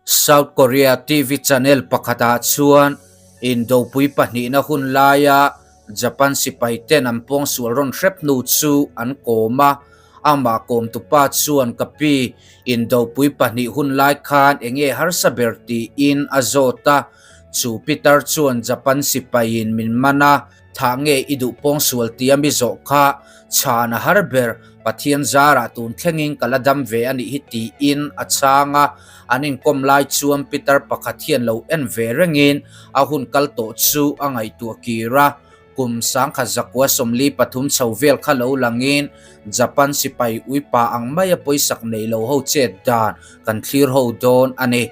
South Korea TV channel pakhatah chuan Indopui pahnihna hun laia Japan sipaiten an pawngsual rawn hrep hnu chu an kawm a, amah kawmtupa chuan ka pi Indopui pahnih hun lai khan enge harsa ber tiin a zawt a, chu pitar chuan Japan sipaiin min man a, Thah nge i duh pawngsual tia mi zawh kha chhan a har ber, Pathian zarah tun thlengin ka la dam ve a nih hi tiin a chhang a, an inkawm lai chuan pitar pakhat hian lo en ve rengin a hun kal tawh chu a ngaihtuah kir a, kum sangkhat zakua 43 chho vel kha lo langin Japan sipai uipa ang maia pawisak nei lo ho chet dan kan thlir ho dawn a ni.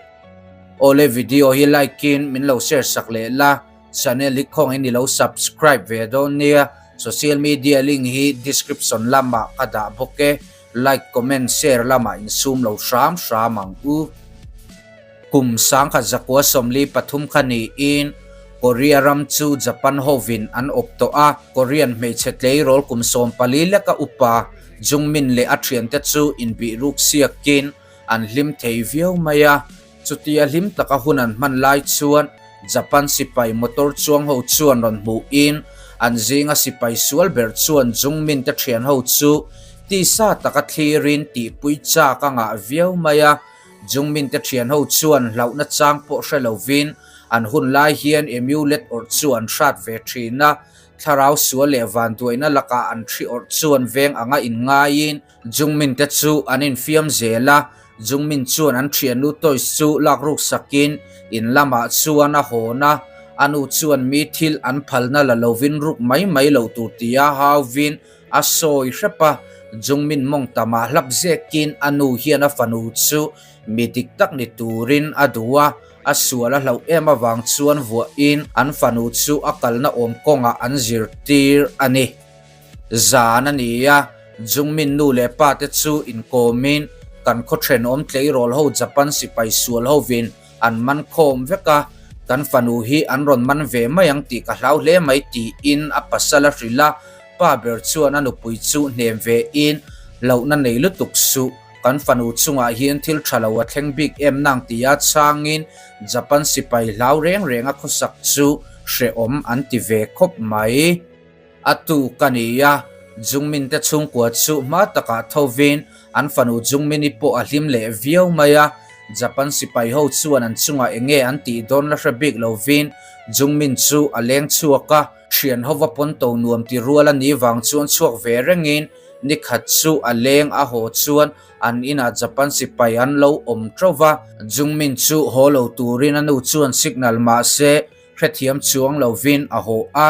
Awle video hi like in min lo share sak leh la. Channel hi khawngin i lo subscribe ve dawn nia, social media link hi description lamah ka dah bawk e, like comment share lamah insum lo hram hram ang u. Kum sangkhat zakua 43 kha niin Korea ram chu Japan hovin an awp tawh a, Korean hmeichhe tleirawl kum 14 leka upa Jungmin leh a thiante chu inbih ruk siakin an hlim thei viau mai a. Chutia hlim taka hun an hman lai chuan Japan sipai motor chuang ho chuan rawn hmuhin an zinga sipai sual ber chuan Jungmin te thian ho chu tisa taka thlirin tihpui chak a ngah viau mai a. Jungmin te thian ho chuan hlauhna chang pawh hre lovin an hun lai hian amulet awrh chu an hrat ve thin a, thlarau sual leh vanduaina lakah an thi awrh chuan veng anga inngaiin Jungmin te chu an infiam zel a, Jungmin chuan an thiannu toys chu lak ruk sakin in lamah chuan a hawn a, a nu chuan mi thil an phalna la lovin ruk mai mai lo tur tia hauvin a sawi hrep a, Jungmin mawng tamah hlap zekin a nu hian a fanu chu mi dik tak ni turin a duh a, a sual a hlauh em avang chuan vuahin an fanu chu a kalna awm kawngah an zirtir a ni. Zan a ni a, Jungmin nu leh pa te chu inkawmin kan khaw thenawm tleirawl ho Japan sipai sual hovin an man khawm vek a, kan fanu hi an rawn man ve mai ang tih ka hlau hle mai tiin a pasal a hrilh a, pa ber chuan a nupui chu hnem ve in lohna nei lutuk suh, kan fanu chungah hian thil tha lo a thleng bik em nang tia chhangin Japan sipai hlau reng reng a khawsak chu hrehawm an ti ve khawp mai. A tu ka ni a, Jungmin te chhungkua chu hma takah thovin an fanu Jungmini pawh a hlim leh viau mai a. Japan sipai ho chuan an chungah eng nge an tih dawn la hre bik lovin Jungmin chu a leng chhuak a, thian hova pawn to nuam ti rual a nih vang chuan chhuak ve rengin nikhat chu a leng a haw chuan an inah Japan sipai an lo awm teuh va. Jungmin chu haw lo turin a nu chuan signal mahse Hrethiam chuang lovin a haw a,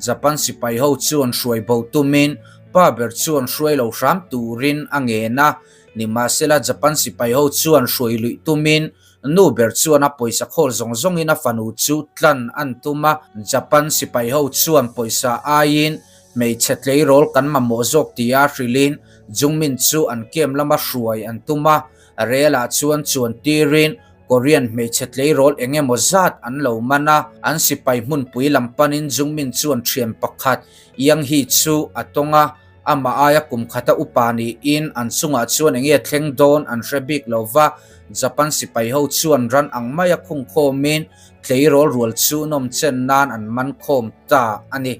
Japan sipai ho chuan hruai bo tumin pa ber chuan hruai lo hram turin a ngen a, nimahsela Japan sipai ho chuan hruai luih tumin nu ber chuan a pawisa khawl zawng zawngin a fanu chu tlan an tum a, Japan sipai ho chuan pawisa aiin hmeichhe tleirawl kan mamawh zawk tia hrilhin Jungmin chu an camp lama hruai an tum a, Relah chuan chuan tirin Korean hmeichhe tleirawl eng emaw zat an lo man a, an sipai hmunpui lam panin Jungmin chuan thian pakhat Yang Hee chu a tawng a, amah aia kum khata upa niin an chungah chuan eng nge thleng dawn an hre bik lo va, Japan sipai ho chuan ran ang maia khungkhawmin tleirawl rual chu nawm chen nan an man khawm ta a ni.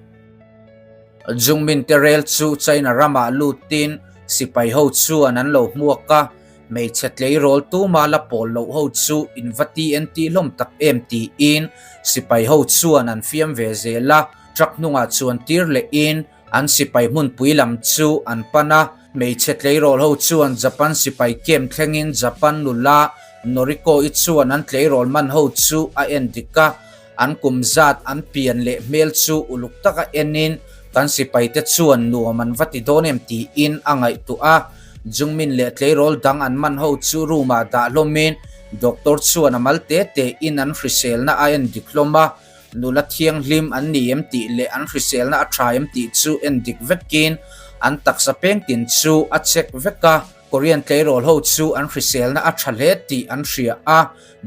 Jungmin te rel chu China ramah lutin sipai ho chuan an lo hmuak a, Hmeichhe tleirawl tuma la pawl loh ho chu in va TNT hlawm tak em tiin sipai ho chuan an fiam ve zel a, truck hnungah chuan tir lehin an sipai hmunpui lam chu an pan a. Hmeichhe tleirawl ho chuan Japan sipai camp thlengin Japan nula Noriko-i chuan an tleirawl man ho chu a en dik a, an kum zat an pian leh hmel chu uluk taka enin kan sipaite chuan nuam an va ti dawn em tiin a ngaihtuah a. Jungmin leh tleirawl dang an man ho chu room ah dah hlawmin doctor chuan a mal te te in an hriselna a en dik hlawm a, nula thianghlim an ni em tih leh an hriselna a tha em tih chu en dik vekin an taksa peng tin chu a check vek a. Korean tleirawl ho chu an hriselna a tha hle tih an hria a,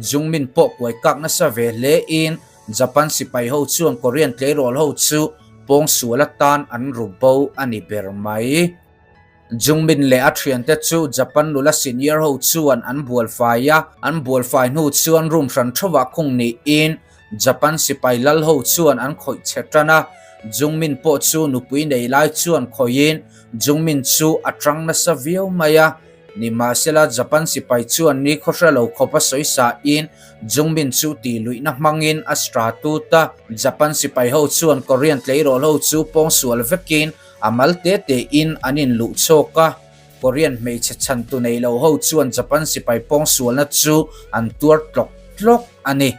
Jungmin pawh kuai kak nasa ve hle in Japan sipai ho chuan Korean tleirawl ho chu pawngsual atan an ru bo a ni ber mai. Jungmin leh a thiante chu Japan nula senior ho chuan an bualfai a, an bualfai hnu chuan room hran theuhah khung niin Japan sipai lal ho chuan an khawih che tan a, Jungmin pawh chu nupui nei lai chuan khawihin Jungmin chu a tang nasa viau mai a. Nimahsela Japan sipai chuan ni khawhre lo khawp a sawi sahin Jungmin chu tih luihna hmangin a stra tut a. Japan sipai ho chuan Korean tleirawl ho chu pawngsual vekin a mal te tein an inluh chawk a. Korean hmeichhe chhantu nei lo ho chuan Japan sipai pawngsualna chu an tuar tlawk tlawk a ni.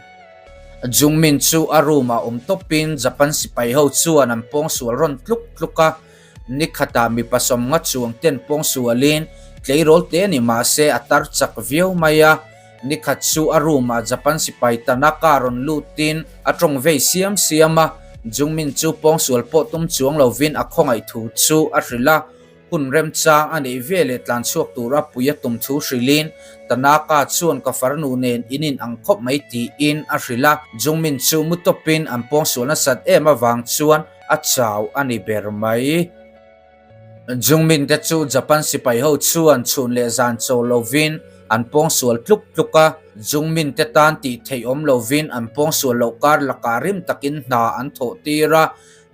Jungmin chu a room ah awm tawpin Japan sipai ho chuan an pawngsual rawn tluk tluk a. Ni khatah mipa sawmnga chuang ten pawngsualin tleirawl te ni mah se a tar chak viau mai a. Ni khat chu a room ah Japan sipai Tanaka rawn lutin a tawng vei siam siam a. Jungmin chu pawngsual pawh tum chuang lovin a khawngaih thu chu a hrilh a. Hun remchang a neih ve leh tlan chhuak tura pui a tum thu hrilhin Tanaka chuan ka farnu nen in in ang khawp mai tiin a hrilh a. Jungmin chu mu tawpin an pawngsual nasat em avang chuan a chau a ni ber mai. Jungmin te chu Japan sipai ho chuan chhun leh zan chaw lovin an pawngsual tluk tluk a. Jungmin te tan tih theih awm lovin an pawngsual loh kar lakah rim takin hna an thawh tir a.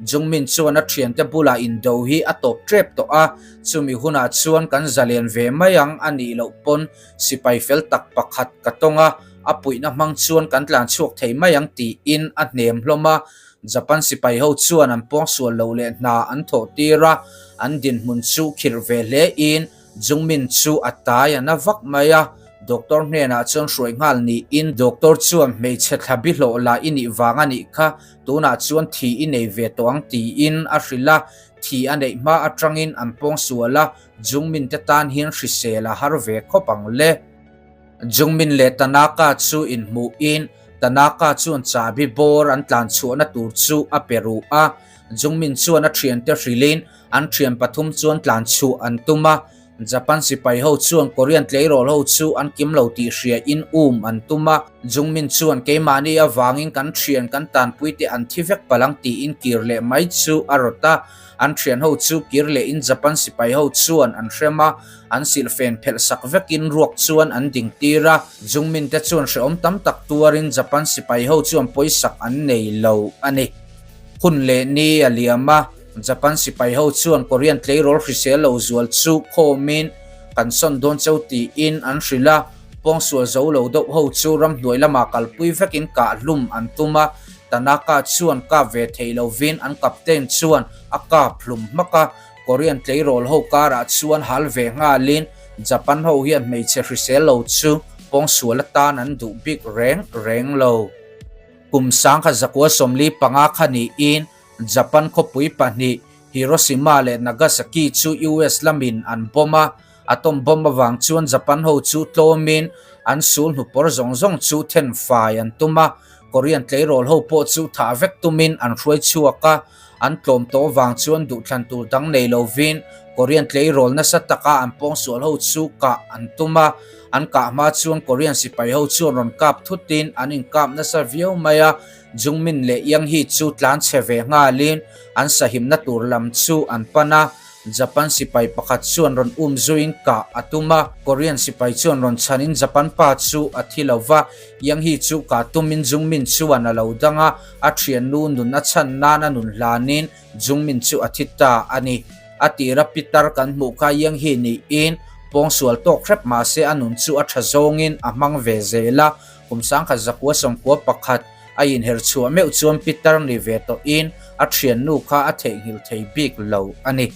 Jungmin chuan a thiante bulah indo hi a tawp tep tawh a, chumi hunah chuan kan zalen ve mai ang a nih loh pawn sipai fel tak pakhat ka tawng a, a puihna hmang chuan kan tlan chhuak thei mai ang tiin a hnem hlawm a. Japan sipai ho chuan an pawngsual loh leh hna an thawh tir a, an dinhmun chu khirh ve hle in Jungmin chu a tai a na vak mai a, doctor hnenah chuan hruai nghal niin doctor chuan hmeichhe thla bi hlawh la i nih vang a nih kha, tunah chuan thi i nei ve tawh ang tiin a hrilh a, thi a neih hma atangin an pawngsual a, Jungmin te tan hian hrisel a har ve khawp ang le. Jungmin leh Tanaka chu inhmuhin Tanaka chuan chahbi bawr an tlan chhuahna tur chu a pe ruh a, Jungmin chuan a thiante hrilhin An thian pathum chuan tlan chhuah an tum a, Japan sipai ho chuan Korean tleirawl ho chu an kim lo tih hria in um an tum a, Jungmin chuan keimahni avangin kan thian kan tanpui te an thi vek palh ang tiin kir leh mai chu a rawt a, an thian ho chu kir leh in Japan sipai ho chuan an hrem a, an silhfen phelh sak vekin ruak chuan an ding tir a, Jungmin te chuan hrehawm tam tak tuarin Japan sipai ho chuan pawisak an nei lo a ni. Hun leh ni a liam a. Japan sipai ho chuan Korean tleirawl hrisel lo zual chu khawmin kan sawn dawn cheu tiin an hrilh a, pawngsual zo lo deuh ho chu ramhnuai lamah kalpui vekin kah hlum an tum a, Tanaka chuan kap ve thei lovin an captain chuan a kap hlum hmak a, Korean tleirawl ho karah chuan hal ve nghalin Japan ho hian hmeichhe hrisel lo chu pawngsual atan an duh bik reng reng lo. Kum sangkhat zakua 45 kha niin Japan khawpui pahnih Hiroshima leh Nagasaki chu US lamin an bomb a, atom bomb avang chuan Japan ho chu tlawmin an sul hnupawr zawng zawng chu then fai an tum a, Korean tleirawl ho pawh chu thah vek tumin an hruai chhuak a, an tlawm tawh avang chuan duhthlan tur dang nei lovin Korean tleirawl nasa taka an pawngsual ho chu kah an tum a, an kah hma chuan Korean sipai ho chuan rawn kap thutin an inkap nasa viau mai a. Jungmin leh Yang Hee chu tlan chhe ve nghalin an sahimna tur lam chu an pan a, Japan sipai pakhat chuan rawn um zuiin kah a tum a, Korean sipai chuan rawn chhanin Japan pa chu a thi lo va, Yang Hee chu kah tumin Jungmin chuan a lo dang a, a thiannu nun a chhan nan a nun hlanin Jungmin chu a thi ta a ni. A tira pitar kan hmuh kha Yang Hee niin pawngsual tawk hrep mahse a nun chu a tha zawngin a hmang ve zel a, Kum 1991 a inher chhuah meuh chuan pitar ni ve tawhin a thiannu kha a theihnghilh thei bik lo a ni.